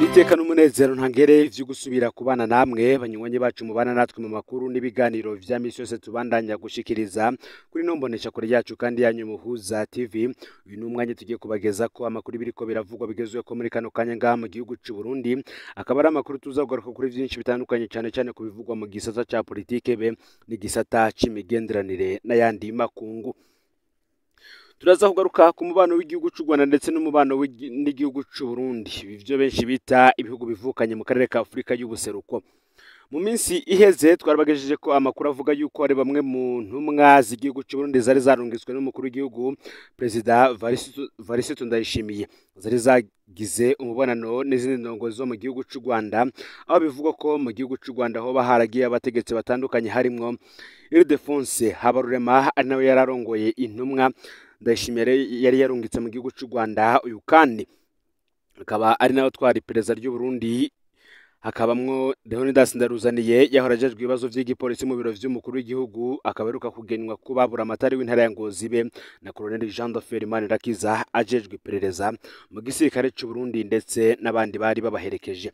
Niteka n'umunezero ntangere vyo gusubira kubana namwe banywanyi bacu mubana natwe mu makuru n'ibiganiro vya misi yose tubandanya gushikiriza kuri nombonesha kure yacu kandi yanyu Muhuza TV. Uyu ni umwanya tugiye kubageza ko amakuru biriko biravugwa bigezwe ko muri kano kanya ngaha mu gihugu c'u Burundi, akaba ari amakuru tuzagaruka kuri vyinshi bitandukanye, cyane cyane ku bivugwa mu gisata ca politike be n'igisata c'imigenderanire n'ayandi makungu. Turaza kugaruka ku mubano w'igihugu c'u Rwanda ndetse n'umubano n'igihugu c'u Burundi, ivyo benshi bita ibihugu bivukanye mu karere ka Afrika y'ubuseruko. Mu minsi iheze twarabagejeje ko amakuru avuga yuko hari bamwe mu ntumwa z'igihugu c'u Burundi zari zarungitswe n'umukuru w'igihugu Perezida Varisito Ndayishimiye, zari zagize umubonano n'izindi ndongozi zo mu gihugu c'u Rwanda, aho bivugwa ko mu gihugu c'u Rwanda hoba haragiye abategetsi batandukanye harimwo Ildefonse Habarurema, ari nawe yararongoye intumwa Ndayishimiye yari yarungitse mu gihugu c'u Rwanda. Uyu kandi akaba ari nawe twari perezida ry'u Burundi, hakabamwo Leonidas Ndaruzaniye yahora ajejwe ibibazo vy'igipolisi mu biro vy'umukuru w'igihugu, akaba aheruka kugenwa kuba buramatari w'intara ya Ngozi be na Colonel Jean Dafer Manirakiza ajejwe iperereza mu gisirikare c'u Burundi, ndetse n'abandi bari babaherekeje.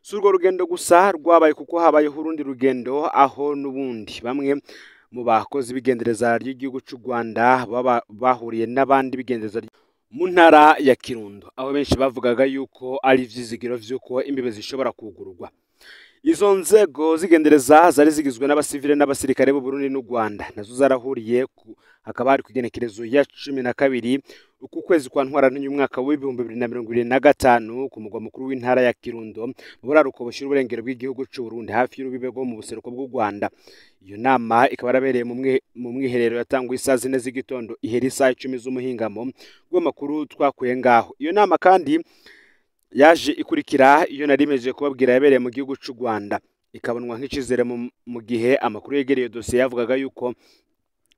Si urwo rugendo gusa rwabaye, kuko habayeho urundi rugendo aho n'ubundi bamwe mu bakozi b'igendereza ry'igihugu c'u Rwanda bahuriye n'abandi b'igendereza mu ntara ya Kirundo, aho benshi bavugaga yuko ari ivyizigiro vy'uko imbibe zishobora kugururwa. Izo nzego z'igendereza zari zigizwe n'abasivile n'abasirikare b'u Burundi n'u Rwanda, nazo zarahuriye hakaba hari kugenekerezo ya 12 uku kwezi kwa Ntwarante umwaka w'2025 ku mugwa mukuru w'intara ya Kirundo, mu buraruko bushira uburengero bw'igihugu c'u Burundi hafi y'urubibe rwo mu buseruko bw'u Rwanda. Iyo nama ikaba yarabereye mu mwiherero yatangwa isaha 4 z'igitondo ihera isaha 10 z'umuhingamo rw'amakuru twakuye ngaho. Iyo nama kandi yaje ikurikira iyo narimeje kubabwira yabereye mu gihugu c'u Rwanda, ikabonwa nk'icizere mu gihe amakuru yegereye dosiye yavugaga yuko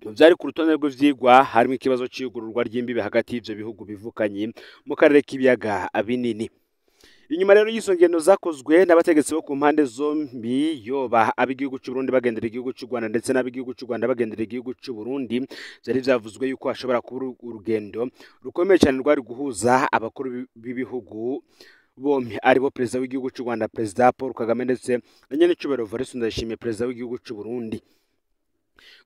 mu vyari ku rutonde rw'ivyigwa harimo ikibazo c'iyugururwa ry'imbibe hagati y'ivyo bihugu bivukanye mu karere k'ibiyaga binini. Inyuma rero y'izo ngendo zakozwe n'abategetsi bo ku mpande zombi, yoba ab'igihugu c'u Burundi bagendera igihugu c'u Rwanda ndetse n'ab'igihugu c'u Rwanda bagendera igihugu c'u Burundi, vyari vyavuzwe yuko hashobora kuba urugendo rukomeye cyane rwari guhuza abakuru b'ibihugu bombi, aribo perezida w'igihugu c'u Rwanda Perezida Paul Kagame ndetse na nyenecubahiro Evariste Ndayishimiye perezida w'igihugu c'u Burundi.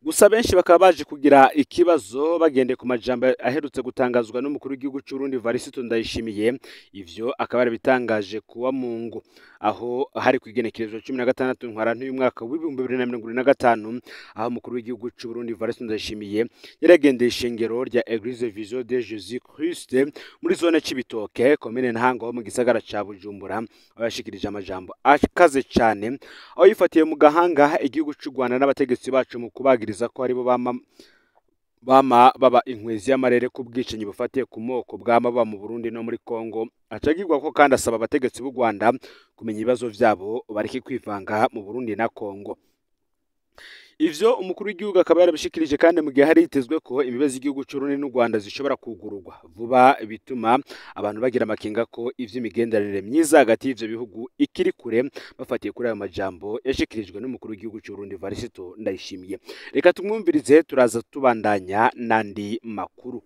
Gusa benshi bakaba baje kugira ikibazo bagendeye ku majambo aherutse gutangazwa n'umukuru w'igihugu c'u Burundi Evariste Ndayishimiye. Ivyo akaba yarabitangaje kuwa Mungu, aho hari kwigenekerezo 16 Ntwarante y'umwaka w'2025, aho umukuru w'igihugu c'u Burundi Evariste Ndayishimiye yaragendeye ishengero rya Eglise Vision de Jésus Christ muri zone Cibitoke, komine Ntango mu gisagara ca Bujumbura, aho yashikirije amajambo akaze cane, aho yifatiye mu gahanga igihugu c'u Rwanda n'abategetsi bacu mu kubagiriza ko aribo bama baba inkwezi y'amarere ku bwicanyi bufatiye ku moko bwama baba mu Burundi no muri Kongo. Acagirwa ko kandi asaba abategetsi b'u Rwanda kumenya ibibazo vyabo bareke kwivanga mu Burundi na Kongo. Ivyo umukuru w'igihugu akaba yarabishikirije kandi mu gihe hari hitezwe ko imbibe z'igihugu c'u Burundi n'u Rwanda zishobora kugururwa vuba, bituma abantu bagira amakenga ko ivy'imigenderanire myiza hagati y'ivyo bihugu ikiri kure, bafatiye kuri ayo majambo yashikirijwe n'umukuru w'igihugu c'u Burundi Evariste Ndayishimiye. Reka tumwumvirize, turaza tubandanya n'andi makuru.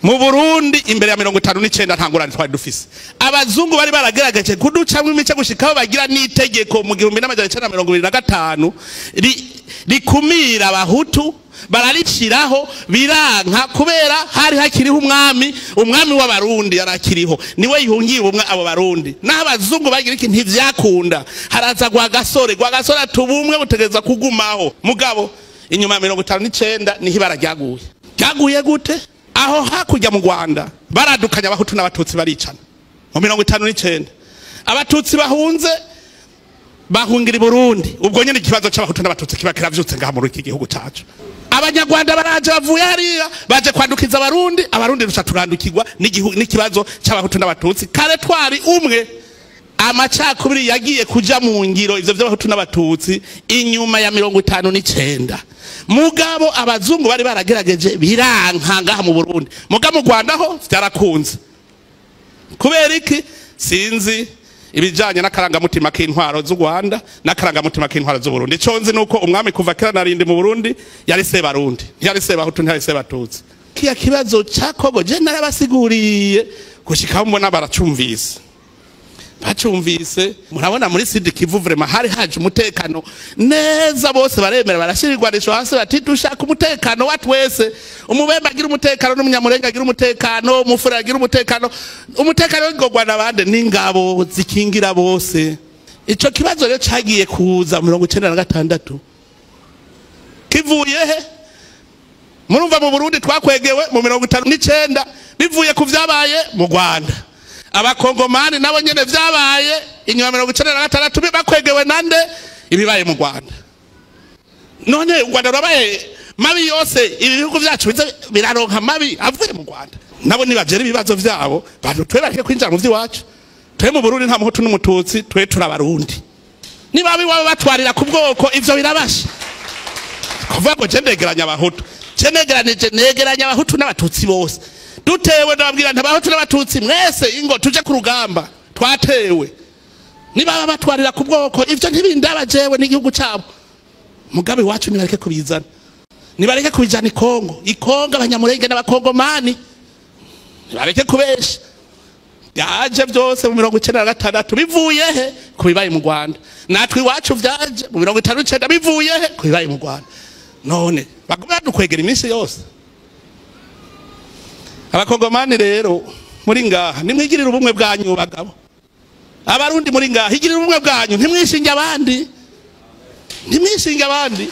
Mu Burundi imbere ya 59 nta ngorane twari dufise. Abazungu bari baragerageje kuducamwo imice gushikaho bagira n'itegeko mu 1925 rikumira abahutu, barariciraho biranka kubera hari hakiriho umwami w'abarundi yarakiriho, niwe yihungiye ubumwe abo barundi. Naho abazungu bagira iki ntivyakunda, haraza Rwagasore atubumwe butegereza kugumaho. Mugabo inyuma ya 59 niho ibara ryaguye. Ryaguye gute? Aho hakurya mu Rwanda baradukanya abahutu n'abatutsi baricana mu 59. Abatutsi bahunze bahungira i Burundi, ubwo nyene ikibazo c'abahutu n'abatutsi kiba kiravyutse ngaha muri iki gihugu cacu. Abanyarwanda baraje bavuye hariya baje kwandukiza abarundi, abarundi ruca turandukirwa n'ikibazo c'abahutu n'abatutsi. Kare twari umwe, amacakubiri yagiye kuja mu ngiro ivyo vy'abahutu n'abatutsi inyuma ya 59. Mugabo abazungu bari baragerageje biranka ngaha mu Burundi, mugabo mu Rwanda ho vyarakunze. Kubera iki? Sinzi ibijanye n'akarangamutima k'intwaro z'u Rwanda n'akarangamutima k'intwaro z'u Burundi. Ico nzi nuko umwami kuva kera narindi mu Burundi yari se Barundi, yari se Bahutu, ntiyari se Batutsi. Kiya kibazo ca Kongo je narabasiguriye gushika mbona baracumvise. Bacumvise, murabona muri Sud Kivu vraiment hari haje umutekano neza, bose baremera barashirirwanisho hasi bati dushaka umutekano wa twese. Umubembe agira umutekano, n'umunyamurenga agira umutekano, umufura agira umutekano. Umutekano w'ingogwa nabande n'ingabo zikingira bose. Ico kibazo rero cagiye kuza 96 kivuye he? Murumva mu Burundi twakwegewe mu 59 bivuye ku vyabaye mu Rwanda. Abakongomani nabo nyene vyabaye inyuma 96 bakwegewe nande ibibaye mu Rwanda. None u Rwanda rwabaye mabi yose, ibihugu vyacu biraronka mabi avuye mu Rwanda. Nabo nibavyera ibibazo vyabo, bantu twe bareke kwinjira mu vy'iwacu. Twe mu Burundi nta muhutu n'umututsi, twe turabarundi. Niba biwabo batwarira ku bwoko ivyo birabasha. Kuvuga ngo je ndegeranya abahutu, je negeranije negeranya abahutu n'abatutsi bose. Dutewe ndababwira nti abahutu n'abatutsi mwese ingo tuje ku rugamba, twatewe. Niba batwarira ku bwoko ivyo ntibindaba jewe n'igihugu cabo. Mugabe wacu nibareke kubizana. Nibareke kubijana ikongo. Ikongo abanyamurenge n'abakongomani. Nibareke kubesha. Byaje byose mu 96 bivuye he? Kubibaye mu Rwanda. Natwe iwacu byaje mu 59 bivuye he? Kubibaye mu Rwanda. None bagomba dukwegera iminsi yose. Abakongomani rero muri ngaha nimwigirira ubumwe bwanyu bagabo. Abarundi muri ngaha igirira ubumwe bwanyu, ntimwishinge abandi. Ntimwishinge abandi.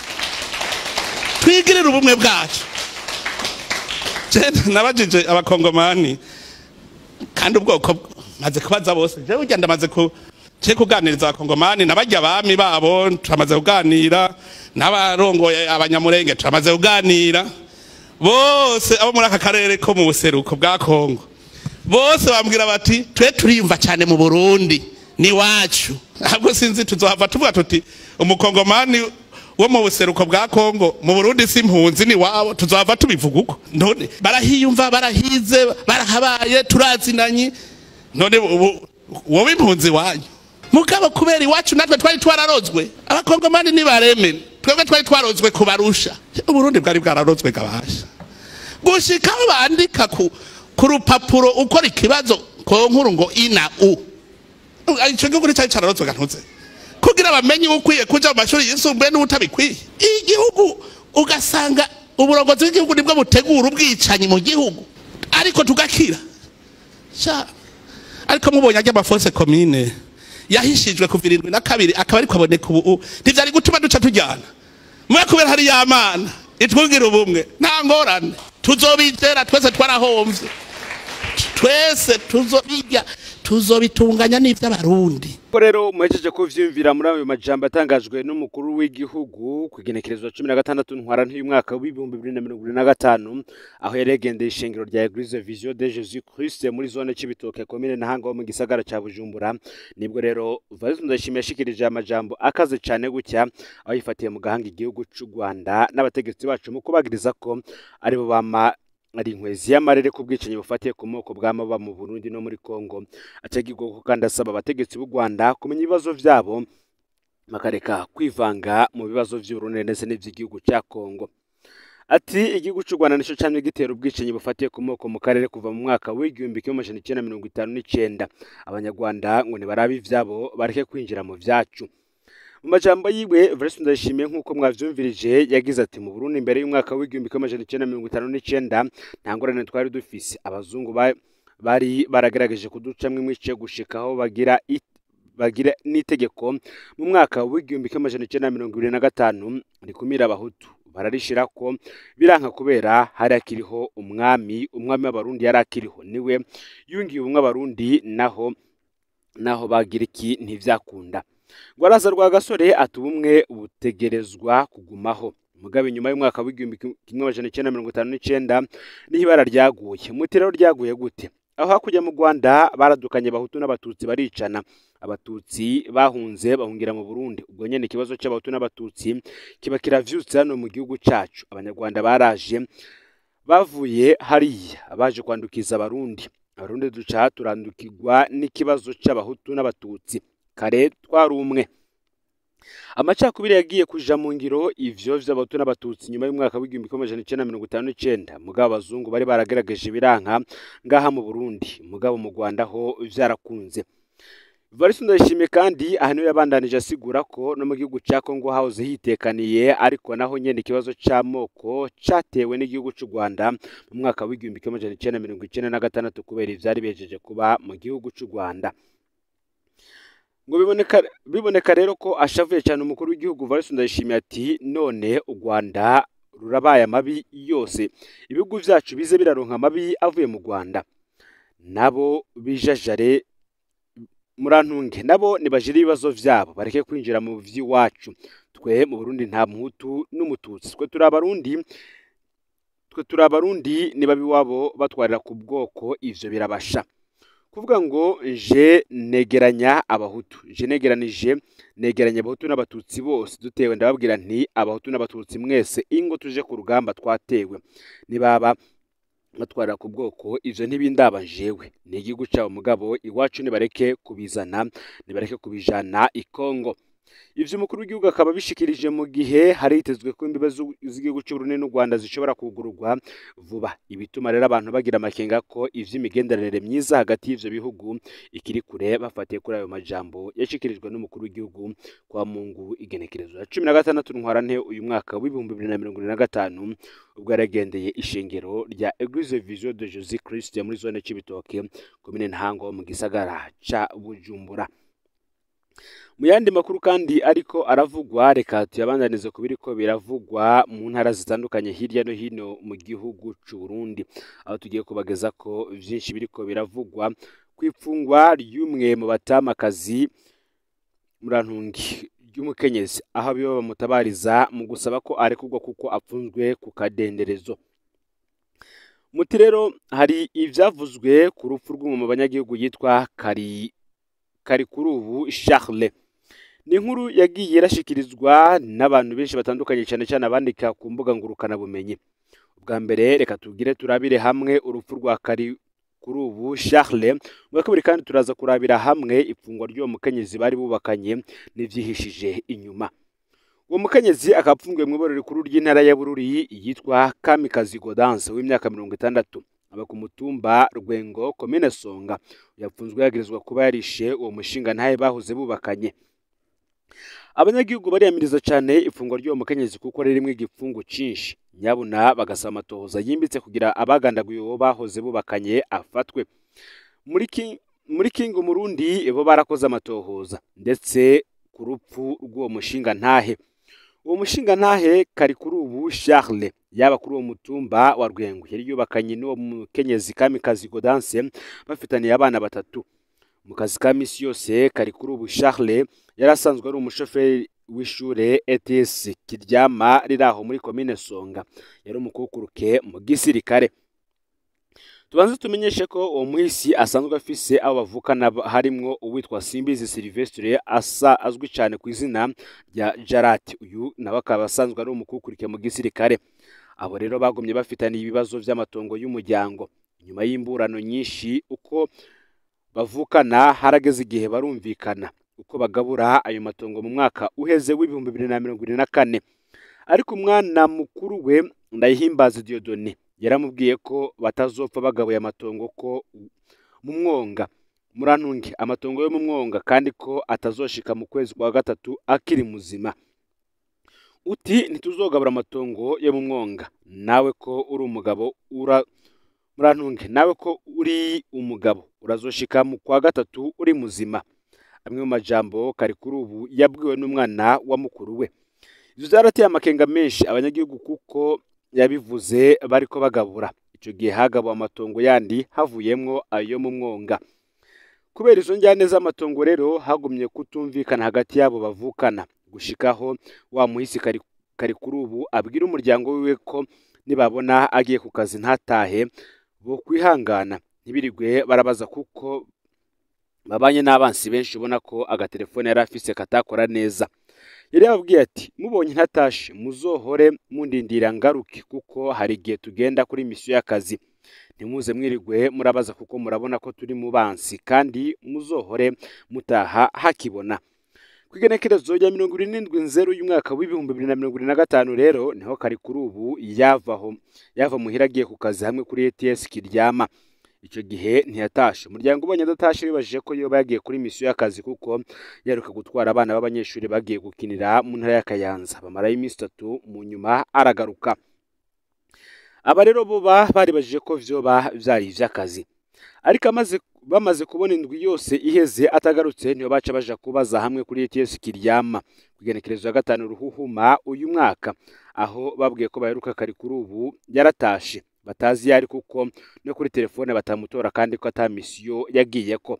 Twigirira ubumwe bwacu. Je nabajije abakongomani kandi ubwoko maze kubaza bose. Je ugenda maze ku cye kuganiriza abakongomani nabajya abami babo turamaze kuganira, n'abarongoye abanyamurenge turamaze kuganira. Bose abo muri aka karere ko mu buseruko bwa Kongo bose bambwira bati twe turiyumva cyane mu Burundi ni wacu. Ahubwo sinzi tuzohava tuvuga tuti umukongomani wo mu buseruko bwa Kongo mu Burundi si impunzi ni wabo, tuzohava tubivuga uko. None barahiyumva, barahize, barahabaye, turazinanye. None wowe impunzi wanyu mugabo kubera iwacu natwe twari twararozwe. Abakongomani ni bareme, twebwe twari twarozwe kubarusha. Uburundi bwari bwararozwe gabasha gushika bandika ku rupapuro ukora ikibazo ko nkuru ngo ina u ico gihugu cyari cararozwe gantuze kugira bamenye ukwiye kuja mu mashuri yisumbuye n'utabikwiye. Igihugu ugasanga uburongozi bw'igihugu nibwo butegura ubwicanyi mu gihugu, ariko tugakira. Sha ariko mubonye ajya amaforce commune yahishijwe kuva 72 akaba ariko aboneka ubu, ntivyari gutuma duca tujyana. Mwe kubera hari yamana itwugira ubumwe nta ngorane tuzobitera twese, twarahomvye twese, tuzobijya tuzobitunganya n'ivy'abarundi. Ko rero muhejeje kuvyumvira muri ayo majambo atangajwe n'umukuru w'igihugu kugenekerezwa 16 ntwarante y'umwaka w'2025, aho yaregendeye ishengero rya Eglise Vision de Jésus Christ muri zone Cibitoke commune Ntahangwa mu gisagara ca Bujumbura. Nibwo rero Evariste Ndayishimiye yashikirije amajambo akaze cane gutya, aho yifatiye mu gahanga igihugu c'u Rwanda n'abategetsi bacu mu kubagiriza ko aribo bama ari inkwezi y'amarere ku bwicanyi bufatiye ku moko bw'amaba mu Burundi no muri Kongo. Ategirwa ko kandi asaba abategetsi b'u Rwanda kumenya ibibazo vyabo bakareka kwivanga mu bibazo vy'Uburundi ndetse n'ivy'igihugu ca Kongo. Ati igihugu c'u Rwanda nico camye gitera ubwicanyi bufatiye ku moko mu karere kuva mu mwaka w'1959. Abanyarwanda ngo nibarabe ivyabo bareke kwinjira mu vyacu. Mu majambo yiwe Evariste Ndayishimiye nkuko mwavyumvirije yagize ati mu Burundi imbere y'umwaka w'1959 nta ngorane twari dufise. Abazungu bari baragerageje kuducamwe imice gushikaho bagira n'itegeko mu mwaka w'1925 rikumira abahutu, bararishira ko biranka kubera hari akiriho umwami w'abarundi yari akiriho, niwe yungiye ubumwe abarundi, naho bagira iki ntivyakunda. Gwaraza rwa gasore ati ubumwe butegerezwa kugumaho. Mugabe nyuma y'umwaka w'1959 niho ibara ryaguye. Mutero ryaguye gute? Aho hakujya mu Rwanda baradukanye abahutu n'abatutsi baricana. Abatutsi bahunze bahungira mu Burundi. Ubwo nyene ikibazo c'abahutu n'abatutsi kiba kiravyutse hano mu gihugu cacu. Abanyarwanda baraje bavuye hariya baje kwandukiza abarundi. Abarundi duca turandukirwa n'ikibazo c'abahutu n'abatutsi. Kare twarumwe. Amacakubiri yagiye kuja mu ngiro ivyo vy'abahutu n'abatutsi nyuma y'umwaka w'1959. Mugabo abazungu bari baragerageje biranka ngaha mu Burundi, mugabo mu Rwanda ho vyarakunze. Evariste Ndayishimiye kandi aha niwe yabandanije asigura ko no mu gihugu ca Congo house hitekaniye, ariko naho nyene ikibazo c'amoko catewe n'igihugu c'u Rwanda mu mwaka w'1996 kubera ivyari bihejeje kuba mu gihugu c'u Rwanda. Ngo biboneka rero ko ashavuye cyane umukuru w'igihugu Evariste Ndayishimiye ati none u Rwanda rurabaye amabi yose, ibihugu vyacu bize biraronka amabi avuye mu Rwanda, nabo bijajare murantunge, nabo nibajire ibibazo vyabo bareke kwinjira mu vy'iwacu. Twe mu Burundi nta muhutu n'umututsi, twe turi abarundi, nibabi wabo batwarira ku bwoko, ivyo birabasha. Kuvuga ngo nje negeranya abahutu, nje negeranije negeranya abahutu n'abatutsi bose dutewe, ndababwira nti abahutu n'abatutsi mwese ingo tuje ku rugamba twatewe, nibaba batwarira ku bwoko ivyo ntibindaba jewe, ni igihugu cabo mugabo iwacu nibareke kubizana, nibareke kubijana i Kongo. Ivyo umukuru w'igihugu akaba bishikirije mu gihe haritezwe ko imbibe z'igihugu c'u Burundi n'u Rwanda zishobora kugururwa vuba, ibituma rero abantu bagira amakenga ko ivy'imigenderanire myiza hagati y'ivyo bihugu ikiri kure, bafatiye kuri ayo majambo yashikirijwe n'umukuru w'igihugu kwa Mungu igenekerezo ya 16 Ntwarante uyu mwaka w'2025, ubwo yaragendeye ishengero rya Eglise Vision de Jésus Christ muri zone Cibitoke, komine Ntango mu gisagara ca Bujumbura. Mu yandi makuru kandi ariko aravugwa, reka tuyabandanize ku biriko biravugwa mu ntara zitandukanye hirya no hino mu gihugu c'u Burundi, aho tugiye kubageza ko vyinshi biriko biravugwa kw'ipfungwa ry'umwe mu batamakazi murantungi ry'umukenyezi, aho abiba bamutabariza mu gusaba ko arekurwa kuko apfunzwe ku kadenderezo. Muti rero hari ivyavuzwe ku rupfu rw'umwe mu banyagihugu yitwa Karikurubu Charles. Ni inkuru yagiye irashikirizwa n'abantu benshi batandukanye, cyane cyane abandika ku mbuga ngurukana bumenyi. Ubwa mbere reka tugire turabire hamwe urupfu rwa Karikurubu Charles, ubwa kabiri kandi turaza kurabira hamwe ifungwa ry'uwo mukenyezi bari bubakanye n'ivyihishije inyuma. Uwo mukenyezi akaba apfungiwe mu iborero rikuru ry'intara ya Bururi yitwa Kamikazi Gaudence w'imyaka 60, aba ku mutumba Rwengo, komine Songa. Yapfunzwe yagirizwa kuba yarishe uwo mushinga ntaye bahoze bubakanye. Abanyagihugu bariyamiriza cyane ifungwa ry'uwo mukenyezi kuko ririmwo igipfungu cinshi, nyabuna bagasaba amatohoza yimbitse kugira abagandaguye uwo bahoze bubakanye afatwe. Muri King Murundi bo barakoze amatohoza ndetse ku rupfu rw'uwo mushinga ntahe. Uwo mushinga ntahe Karikurubu Charles yaba kuri uwo mutumba wa Rwengo yari yubakanye n'uwo mukenyezi Kamikazi Gaudence, bafitaniye abana batatu. Mu kazi ka misi yose Karikurubu Charles yari asanzwe ari umushoferi w'ishure ETS Kiryama riraho muri komine Songa, yari umukukuruke mu gisirikare. Tubanze tumenyeshe ko uwo muhisi asanzwe afise abo bavukana harimwo uwitwa Simbizi Silvestre asa azwi cyane ku izina rya Jarati, uyu nawe akaba asanzwe ari umukukurike mu gisirikare. Abo rero bagumye bafitaniye ibibazo vy'amatongo y'umuryango. Nyuma y'imburano nyinshi uko bavukana harageze igihe barumvikana uko bagabura ayo matongo mu mwaka uheze w'2024. Ariko umwana mukuru we Ndayihimbaza Dieudonné yaramubwiye ko batazopfa bagabuye amatongo ko mu mwonga murantunge amatongo yo mu mwonga, kandi ko atazoshika mu kwezi kwa gatatu akiri muzima. Uti ntituzogabura amatongo yo mu mwonga, nawe ko uri umugabo murantunge, nawe ko uri umugabo urazoshika mu kwa gatatu uri muzima. Amwe mu majambo Karikurubu yabwiwe n'umwana wa mukuru we. Ivyo vyarateye amakenga menshi abanyagihugu kuko yabivuze bariko bagabura. Ico gihe hagabuwe amatongo yandi havuyemwo ayo mu mwonga. Kubera izo njyane z'amatongo rero hagumye kutumvikana hagati yabo bavukana, gushikaho wa muhisi Karikurubu abwira umuryango wiwe ko nibabona agiye ku kazi ntatahe bo kwihangana, ntibirigwe barabaza kuko babanye n'abansi benshi, ubona ko agatelefone yari afise katakora neza. Yari yababwiye ati mubonye ntatashe muzohore mundindira ngaruke, kuko hari igihe tugenda kuri misiyo y'akazi, ntimuze mwirigwe murabaza kuko murabona ko turi mu bansi, kandi muzohore mutaha hakibona. Kw'igenekerezo rya 27 Nzero y'umwaka w'2025 rero niho Karikurubu yava muhira agiye ku kazi hamwe kuri ETS Kiryama. Icyo gihe ntiyatashe. Umuryango ubonye adatashe wibajije ko yoba yagiye kuri misiyo y'akazi, kuko yaheruka gutwara abana b'abanyeshuri bagiye gukinira mu ntara ya Kayanza, bamarayo iminsi 3, mu nyuma aragaruka. Aba rero bo baribajije ko vyoba vyari ivy'akazi, ariko bamaze kubona indwi yose iheze atagarutse, niyo baca baja kubaza hamwe kuri ETS Kiryama ku igenekerezo ya 5 Ruhuhuma uyu mwaka, aho babwiye ko baheruka kari kuri ubu yaratashe, batazi yari kuko no kuri telefone batamutora, kandi ko ata misiyo yagiyeko.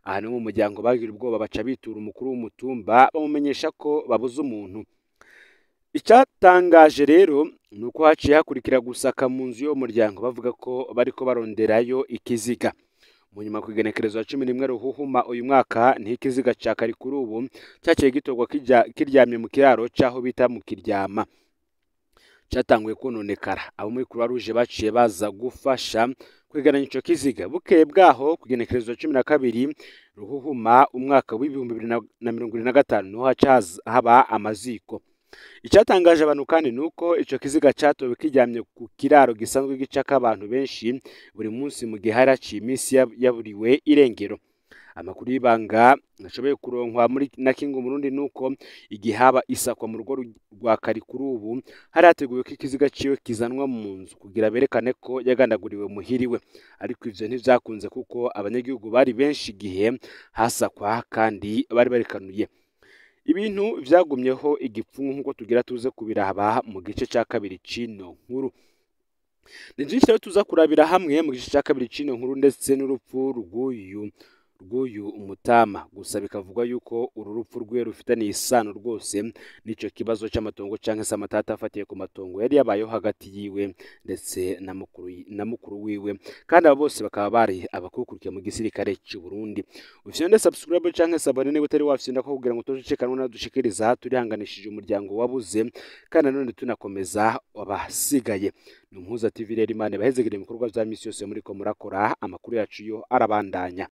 Aha ni mu muryango bagira ubwoba, baca bitura umukuru w'umutumba bamumenyesha ko babuze umuntu. Icyatangaje rero ni uko haciye hakurikira gusaka mu nzu y'uwo muryango, bavuga ko bariko baronderayo ikiziga. Mu nyuma ku igenekerezo ya 11 Ruhuhuma uyu mwaka, niho ikiziga ca kari kuri ubu cyaciye gitorwa kiryamye mu kiraro c'aho bita mu Kiryama, cyatanguye kononekara. Abo muri Croix Rouge baciye baza gufasha kwegeranya ico kiziga. Bukeye bwaho ku igenekerezo ya 12 Ruhuhuma umwaka w'2025, niho haca haba amaziko. Icyatangaje abantu kandi nuko ico kiziga catowe kiryamye ku kiraro gisanzwe gicako abantu benshi buri munsi, mu gihe hari haciye iminsi yaburiwe irengero. Amakuru y'ibanga nashoboye kuronkwa muri na King Murundi nuko igihe haba isakwa mu rugo rwa kari kuri ubu, hari hateguwe ko ikiziga ciwe kizanwa mu nzu kugira berekane ko yagandaguriwe muhiriwe, ariko ivyo ntivyakunze kuko abanyagihugu bari benshi igihe hasakwa kandi bari barekanuye. Ibintu vyagumyeho igipfungu nkuko tugira tuze kubiraba mu gice ca kabiri c'ino nkuru. Ni vyinshi rero tuza kurabira hamwe mu gice ca kabiri c'ino nkuru, ndetse n'urupfu rw'uyu umutama. Gusa bikavugwa yuko uru rupfu rwe rufitaniye isano rwose n'ico kibazo c'amatongo canke se amatata afatiye ku matongo yari yabayeho hagati yiwe ndetse na mukuru wiwe, kandi abo bose bakaba bari abakukurikiye mu gisirikare c'u Burundi. Ufyonde subscribe canke s'abonner niba utari wafyonda ko kugira ngo utojicekanwa nadushikiriza. Turihanganishije umuryango wabuze, kandi nanone tunakomeza abasigaye. Ni Umuhuza TV rero, Imana ibahezegere ibikorwa vya misi yose muriko murakora. Amakuru yacu yo arabandanya.